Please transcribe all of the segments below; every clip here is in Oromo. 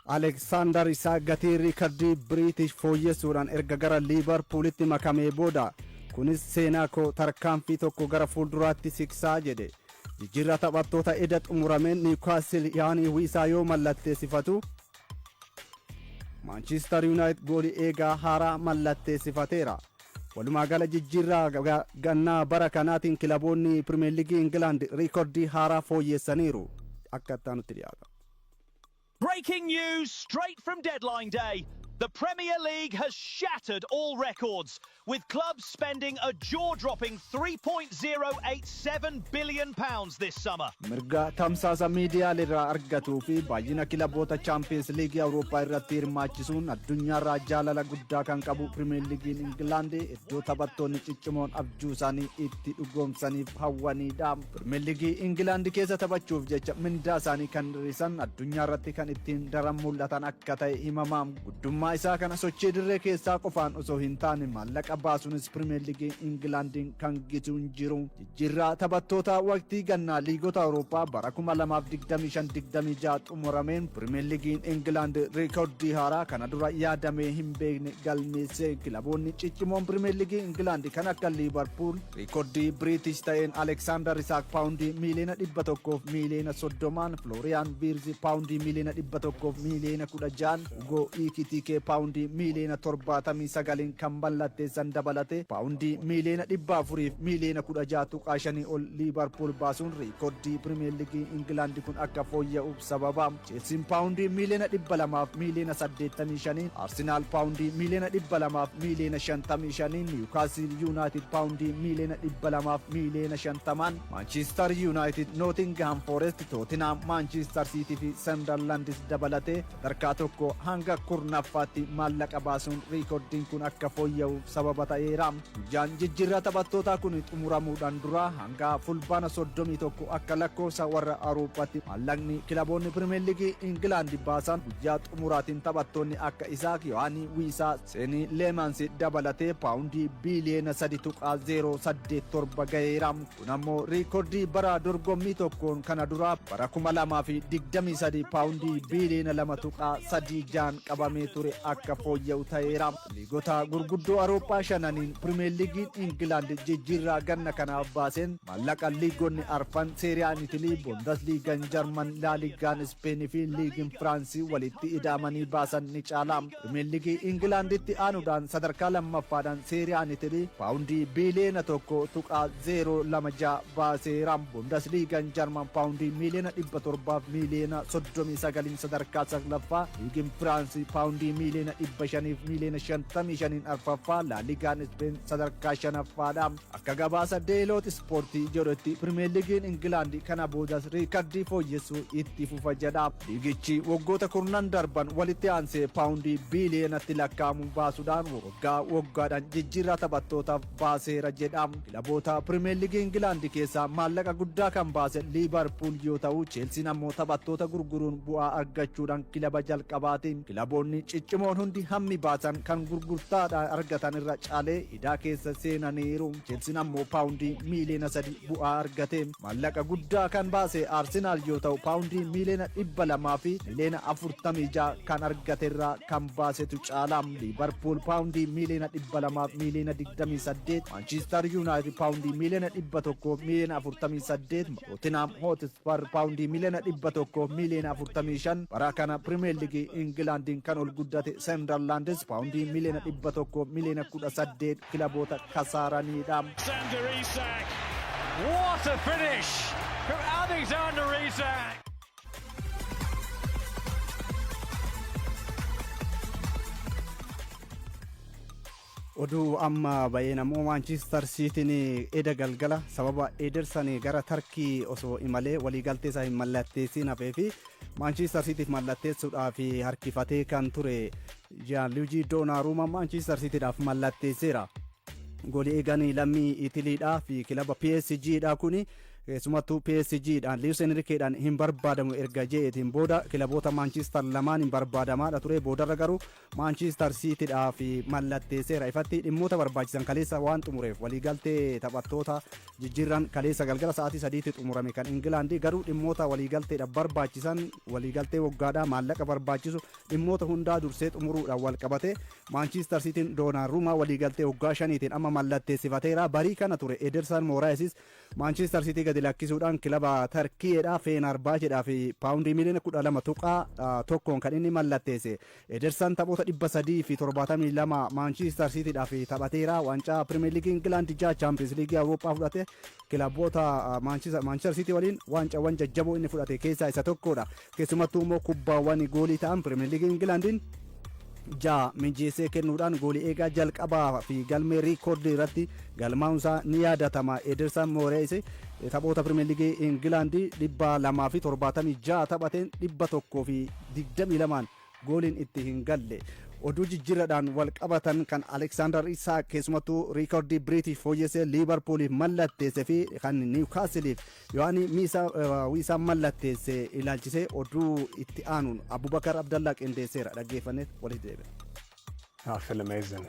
Aleksaandar Isaak gatii riikardii Biriitish fooyyessuudhaan erga gara Liivarpuulitti makamee booda, kunis seenaa koo tarkaanfii tokko gara fuulduraatti siksaa jedhe. Jijjiirraa taphattoota eda xumurameen Niwukaasil Yaanii Wiisaa yoo mallatteessifatu, Maanchiistar Yuunaayitid goolii eegaa haaraa mallatteessifateera. Walumaa gala jijjiirraa gannaa bara kanaatiin kilaboonni Pirimeer Liigii Ingilaand riikordii haaraa fooyyessaniiru. Akka itti aanutti dhiyaata. Breaking news straight from deadline day. The Premier League has shattered all records, with clubs spending a jaw-dropping £3.087 billion this summer. Mirga tamsaasa miidiyaalee irraa argatuu fi baay'ina kilaboota Chaampiyeens Liigii Awurooppaa irratti hirmaachisuun addunyaarraa jaalala guddaa kan qabu Pirimeer Liigiin Ingilaand iddoo taphattoonni ciccimoon abjuu isaanii itti dhugoomsaniif hawwanidha. Pirimeer Liigii Ingilaand keessa taphachuuf jecha mindaa isaanii kan hir'isan, addunyaa irratti kan ittiin daran mul'atan akka ta'e himama. Guddummaa isaa kana sochii dirree keessaa qofaan osoo hin taane maallaqa baasuunis Pirimeer Liigii Ingilaandiin kan gitu hin jiru. Jijjiirraa taphattoota waqtii gannaa liigota Awurooppaa bara 2025-26 xumurameen Pirimeer Liigiin Ingilaand riikordii haaraa kana dura yaadamee hin beekne galmeesse. Kilaboonni ciccimoon Pirimeer Liigii Ingilaand kan akka Liivarpuul riikordii Biriitish ta'een Aleksaandar Isaak paawundii miiliyoona 130n, Flooriyaan Viirzi paawundii miiliyoona 116n, Ugoo Ikitikee paawundii miiliyoona 79n kan mallatteessan dabalate paawundii miiliyoona 416.5 ol Liivarpuul baasuun riikordii Pirimeer Liigii Ingilaandi kun akka fooyya'uuf sababa. Cheelsiin paawundii miiliyoona 285n, Arsenaal paawundii miiliyoona 255n, Niwukaasil Yuunaayitid paawundii miiliyoona 250n, Maanchiistar Yuunaayitid, Nootingham Foorest, Tootinhaam, Maanchiistar Siitii fi Sandarlandis dabalatee sadarkaa 1 hanga 10ffaatti maallaqa baasuun riikordiin kun akka fooyya'uuf sababa ta'eera. Guyyaan jijjiirraa taphattootaa kun xumuramuudhaan dura hanga Fulbaana 31 akka lakkoofsa warra Awurooppaatti maallaqni kilaboonni Pirimeer Liigii Ingilaandi baasan guyyaa xumuraatiin taphattoonni akka Isaak, Yohaanii Wiisaa, Seenii Leemansi dabalatee paawundii biiliyoona 3.087 gaheera. Kun ammoo riikordii bara dorgommii tokkoon kana dura bara 2023 paawundii biiliyoona 2.36 qabamee ture akka fooyya'u ta'eera. Liigota gurguddoo Awurooppaa shananiin Pirimeer Liigiin Ingilaand jijjiirraa ganna kanaaf baaseen maallaqa liigonni arfan Seeriyaan Itilii, Bundesliigaan Jarman, Laaligaan Ispeenii fi Liigiin Firaansii walitti ida'amanii baasan ni caala. Pirimeer Liigii Ingilaanditti aanuudhaan sadarkaa lammaffaadhaan Seeriyaan Itilii paawundii biiliyoona 1.026 baaseera. Bundesliigaan Jarman paawundii miiliyoona 739n sadarkaa saglaffaa, Liigiin Firaansii paawundii miiliyoona 555n arfaffaa, Laaligaan Ispeen sadarkaa shanaffaadha. Akka gabaasa Deeloot Ispoortii jedhutti Pirimeer Liigiin Ingilaand kana boodas riikardii fooyyessuu itti fufa jedha. Liigichi waggoota kurnan darban walitti aansee paawundii biiliyoonatti lakkaa'amu baasuudhaan waggaa waggaadhaan jijjiirraa taphattootaaf baaseera jedha. Kilaboota Pirimeer Liigii Ingilaand keessaa maallaqa guddaa kan baase Liivarpuul yoo ta'u, Cheelsiin ammoo taphattoota gurguruun bu'aa argachuudhaan kilaba jalqabaati. Kilaboonni ciccimoon hundi hammi baasan kan gurgurtaadhaan argatan irra caalee idaa keessa seenaniiru. Cheelsiin ammoo paawundii miiliyoona 3 bu'aa argate. Maallaqa guddaa kan baase Arsenaal yoo ta'u, paawundii miiliyoona 246 kan argate irraa kan baasetu caala. Liivarpuul paawundii miiliyoona 228, Maanchiistar Yuunaayitid paawundii miiliyoona 148, Tootinhaam Hootispar paawundii miiliyoona 145. Bara kana Pirimeer Liigii Ingilaandiin kan ol guddate Sunderlandis paawundii miiliyoona 118 kilaboota kasaaranidha. Alexander Isak. What a finish from Alexander Isak. Oduu amma ba'een ammoo Maanchiistar Siitiin eda galgala sababa Ederson gara Tarkii osoo imalee waliigaltee isaa hin mallatteessiin hafee fi Maanchiistar Siitiif mallatteessuudhaaf harkifatee kan ture Gianluigi Donnarumma Maanchiistar Siitiidhaaf mallatteesseera. Goolii eegan lammii Itiliidhaa fi kilaba PSG dha kuni. Keessumattuu PSGdhaan Luis Enriqueedhaan hin barbaadamu erga je'eetiin booda kilaboota Manchester lamaan hin barbaadamaadha ture. Boodarra garuu Manchester Cityidhaaf mallatteesseera. Ifatti dhimmoota barbaachisan kaleessa waan xumureef, waliigaltee taphattoota jijjiirran kaleessa galgala sa'aatii 3tti xumurame kan Ingilaandii garuu dhimmoota waliigalteedhaaf barbaachisan, waliigaltee waggaadhaa, maallaqa barbaachisu, dhimmoota hundaa dursee xumuruudhaan wal qabate Manchester Cityin Donnarummaa waliigaltee waggaa 5tiin amma mallatteessifateera. Barii kana ture Ederson Moraesis Manchester City gadi lakkisuudhaan kilaba Tarkiyeedha Fenerbahceedhaa fi paawundii miliyoona 12.1n kan inni mallatteesse. Ederson taphoota 372 Manchester Cityidhaaf taphateera. Waancaa Premier League Ingilaand 6, Champions League Awurooppaa fudhate. Kilaboota Manchester City waliin waancaawwan jajjaboo inni fudhate keessaa isa tokkodha. Keessumattuu immoo kubbaawwan goolii ta'an Premier League Ingilaandiin 6 mijeessee kennuudhaan goolii eegaa jalqabaa fi galmee riikoordii irratti galmaa'uunsaa ni yaadatama. Ederson Moraes taphoota Premier League Ingilaandii 276 taphateen 122n gooliin itti hin galle. Oduu jijjiirradhaan wal qabatan kan Alexander Isak keessumattuu riikoordii British fooyyessee Liverpooliif mallatteesse fi kan Newcastleif Yohaani Wiisaa mallatteesse ilaalchisee oduu itti aanuun Abubakar Abdallaa qindeesseera, dhaggeeffannee walitti deebi'a. I feel amazing.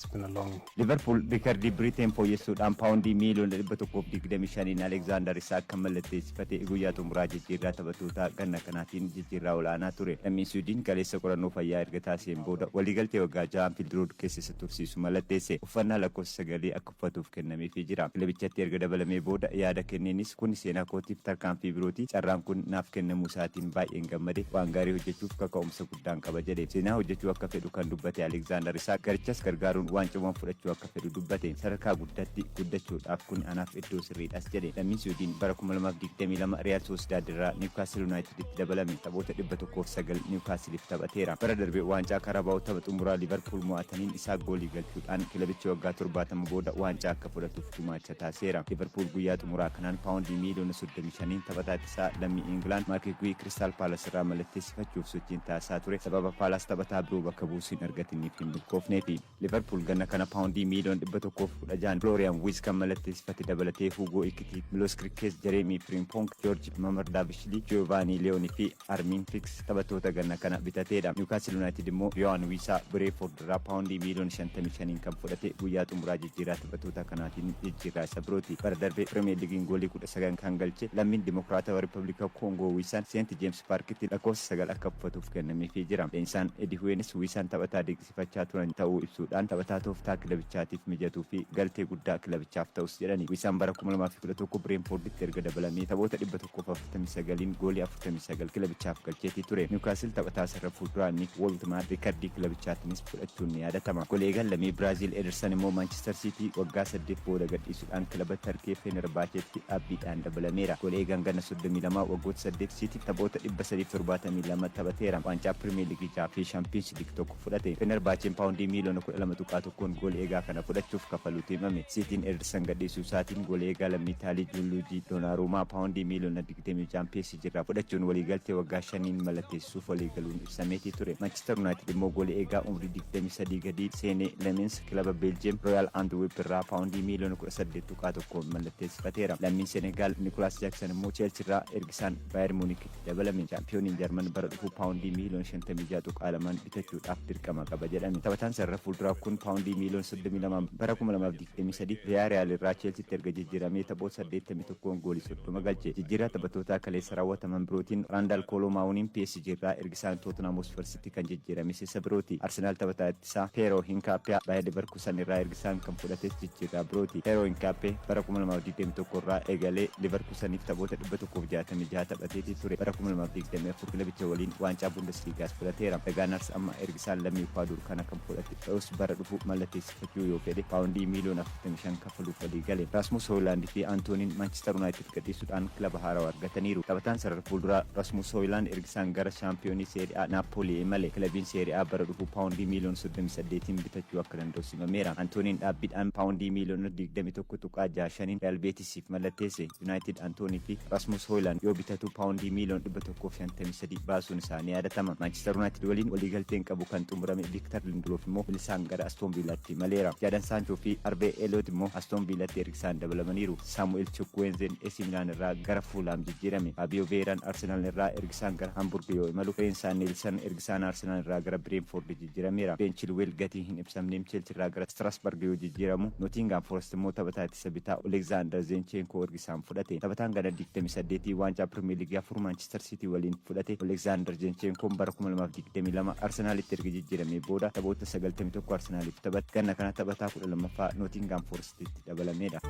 It's been a long Liverpool riikardii Biriteen fooyyessuudhaan paawundii miiliyoona 125n Alekzaandar Isaak kan mallatteessifate guyyaa xumuraa jijjiirraa taphattoota ganna kanaatiin jijjiirraa olaanaa ture. Lammiin Suwiidin kaleessa qorannoo fayyaa erga taasiseen booda waliigaltee waggaa 6 Anfield Road keessa isa tursiisu mallatteesse. Uffannaa lakkoofsa 9 akka uffatuuf kennameefii jira. Kilabichatti erga dabalamee booda yaada kenneenis, "Kun seenaa kootiif tarkaanfii birooti. Carraan kun naaf kennamuu isaatiin baay'een gammade. Waan gaarii hojjechuuf kaka'umsa guddaan qaba" jedhe. Seenaa hojjechuu akka fedhu kan dubbate Alekzaandar Isaak garichas gargaaruun waancaawwan fudhachuu akka fedhu dubbate. "Sadarkaa guddaatti guddachuudhaaf kun anaaf iddoo sirriidhas" jedhe. Lammiin Suwiidin bara 2022 Real Sociedad irraa Newcastle Uniteditti dabalame. Taphoota 109 Newcastleif taphateera. Bara darbe waancaa Carabao tapha xumuraa Liverpool mo'ataniin isaa goolii galchuudhaan kilabichi waggaa 70 booda waancaa akka fudhatuuf gumaacha taasiseera. Liverpool guyyaa xumuraa kanaan paawundii miiliyoona 35 taphataa ittisaa lammii England Marc Guehi Crystal Palace irraa mallatteessifachuuf sochiin taasisaa ture sababa Palace taphataa biroo bakka buusuu hin argatiniif hin milkoofneefi. Liverpool ganna kana paawundii miiliyoona 116 Florian Wirtz kan mallatteessifate dabalatee Hugo Ekitike, Milos Kerkez, Jeremy Frimpong, George Mamardashvili, Giovanni Leoni fi Armin Fuchs taphattoota ganna kana bitateedha. Newcastle United immoo Yoane Wissa Brentford irraa paawundii miiliyoona 55 kan fudhate guyyaa xumuraa jijjiirraa taphattoota kanaatiin jijjiirraa isa birooti. Bara darbe Premier Leaguein goolii 19 kan galche lammiin Dimokiraatawaa Riippablika Koongoo Wiisaan Seent James Parkitti lakkoofsa 9 akka uffatuuf kennameefii jira. Leenjisaan Eddie Howenis Wiisaan taphataa dinqisiifachaa turan ta'uu ibsuudhaan taphataa tooftaa kilabichaatiif mijatuu fi galtee guddaa kilabichaaf ta'us jedhani. Wiisaan bara 2011 Brentforditti erga dabalamee taphoota 149n goolii 49 kilabichaaf galcheetii ture. Newcastle taphataa sarara fuulduraa Nick Woltemade riikardii kilabichaatiinis fudhachuun ni yaadatama. Golee eegan lammii Biraazil Ederson immoo Manchester City waggaa 8 booda gadhiisuudhaan kilaba Tarkee Fenerbahcetti dhaabbiidhaan dabalameera. Golee eegan ganna 32 waggoota 8 City taphoota 372 taphateera. Waancaa Premier League 6 fi Champions League 1 fudhate. Fenerbahceen paawundii miiliyoona 12.1n goolii eegaa kana fudhachuuf kafaluutu himame. Cityin Ederson gadhiisuu isaatiin goolii eegaa lammii Itaalii Gianluigi Donnarumma paawundii miiliyoona 26 PSG irraa fudhachuun waliigaltee waggaa 5n mallatteessisuuf waliigaluun ibsameetii ture. Manchester United immoo goolii eegaa umrii 23 gadii Senne Lammens kilaba Beeljiyeem Royal Antwerp irraa paawundii miiliyoona 18.1n mallatteessifateera. Lammiin Senegaal Nicolas Jackson immoo Chelsea irraa ergisaan Bayern Munichitti dabalame. Chaampiyooniin Jarman bara dhufu paawundii miiliyoona 56.2n bitachuudhaaf dirqama qaba jedhame. Taphataan sarara fuulduraa kun paawundii miiliyoona 32 bara 2023 Villarreal irraa Chelseatti erga jijjiiramee taphoota 81 goolii 30 galche. Jijjiirraa taphattootaa kaleessa raawwataman birootiin Randal Kolo Muaniin PSG irraa ergisaan Tottenham Hotspursitti kan jijjiirame isa birooti. Arsenal taphataa ittisaa Piero Hincapié Bayer Leverkusen irraa ergisaan kan fudhates jijjiirraa birooti. Piero Hincapié bara 2021 irraa eegalee Leverkuseniif taphoota 166 taphateetii ture. Bara 2024 kilabicha waliin waancaa Bundesligaas fudhateera. The Gunners amma ergisaan lammii Ecuador kana kan fudhate ta'us bara dhufu mallatteessifachuu yoo fedhe paawundii miiliyoona 45 kafaluuf walii gale. Rasmus Højlund fi Antoniin Manchester United gadhiisuudhaan kilaba haarawaa argataniiru. Taphataan sarara fuulduraa Rasmus Højlund ergisaan gara shaampiyoonii Serie A Napoli imale. Kilabiin Serie A bara dhufu paawundii miiliyoona 38 bitachuu akka danda'u simameera. Antoniin dhaabbiidhaan paawundii miiliyoona 21.65 Real Betisiif mallatteesse. United Antonii fi Rasmus Højlund yoo bitatu paawundii miiliyoona 153 baasuun isaanii yaadatama. Manchester United waliin waliigalteen qabu kan xumurame Victor Lindelof immoo bilisaan gara Aston Aston Villaatti imaleera. Jadon Sancho fi Harvey Elliott immoo Aston Villaatti ergisaan dabalamaniiru. Saamu'eel Chukwuezeen AC Milan irraa gara Fulham jijjiirame. Fabio Vieiraan Arsenal irraa ergisaan gara Hamburg yoo imalu, Reiss Nelson ergisaan Arsenal irraa gara Brentford jijjiirameera. Ben Chilwell gatii hin ibsamneem Chelsea irraa gara Strasbourg yoo jijjiiramu, Nottingham Forest immoo taphataa ittisa bitaa Alexander Zinchenko ergisaan fudhate. Taphataan gana 28 waancaa Premier League afur Manchester City waliin fudhate Alexander Zinchenkoon bara 2022 Arsenaalitti erga jijjiiramee booda taphoota 91 Arsenaaliif taphate. Ganna kana taphataa 12ffaa Nottingham Forestitti dabalamedha.